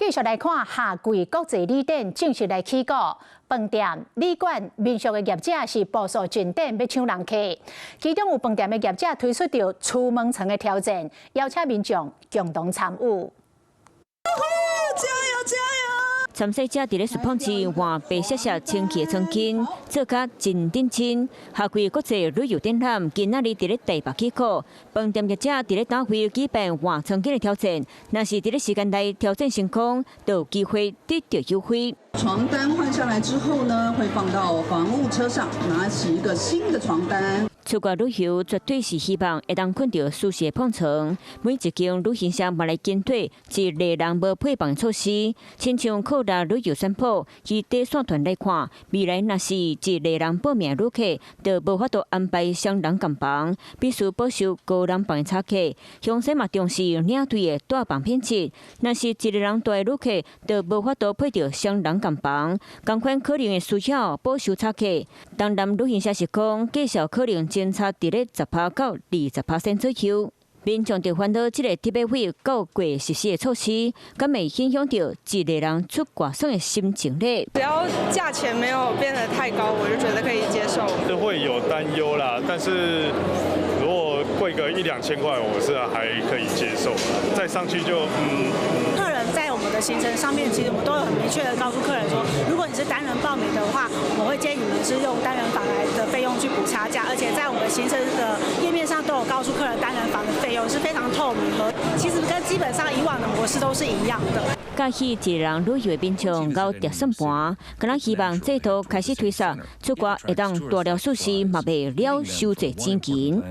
繼續來看夏季國際旅展正式來起鼓，飯店、旅館、民宿的業者是步數進展欲搶人客，其中有飯店的業者推出著儲門床的挑戰，邀請民眾共同參與。加油加油！參賽者佇咧雪碰池換白雪雪清氣的床巾，做甲真認真。夏季國際旅遊展覽今仔日佇咧台北起鼓，飯店業者佇咧單位舉辦換床巾的挑戰，若是佇咧時間內挑戰成功，就有機會得著優惠。床單換下來之後呢，會放到房務車上，拿起一個新的床單。出國旅遊絕對是希望會當睏著舒適的膨床。每一間旅行社嘛來針對一個人無配房的措施，親像擴大旅遊選鋪，以短線團來看，未來若是一個人報名旅客，就無法度安排雙人共房，必須保守高人房的差價。鄉山嘛重視領隊的帶房品質，若是一個人帶旅客，就無法度配著雙人共房，仝款可能會需要保守差價。東南旅行社是講，價數可能相差佇咧10趴到20%左右。民眾就煩惱這个特別費到月實施的措施，敢會影響著一個人出外耍的心情咧？只要價錢沒有變得太高，我就覺得可以接受。是會有擔憂啦，但是如果貴個一兩千塊，我是還可以接受。再上去就。客人在我們的行程上面，其實我們都有很明確的告訴客人說，如果你是單人報名的話，我們會建議你們是用單人房來的費用去補差價，而且在我們行程的頁面上都有告訴客人單人房的費用是非常透明和，其實跟基本上以往的模式都是一樣的。佮意一个人旅遊的民眾𠢕著算盤，敢若希望制度開始推捒，出國會當大了舒適，嘛袂了傷濟錢金。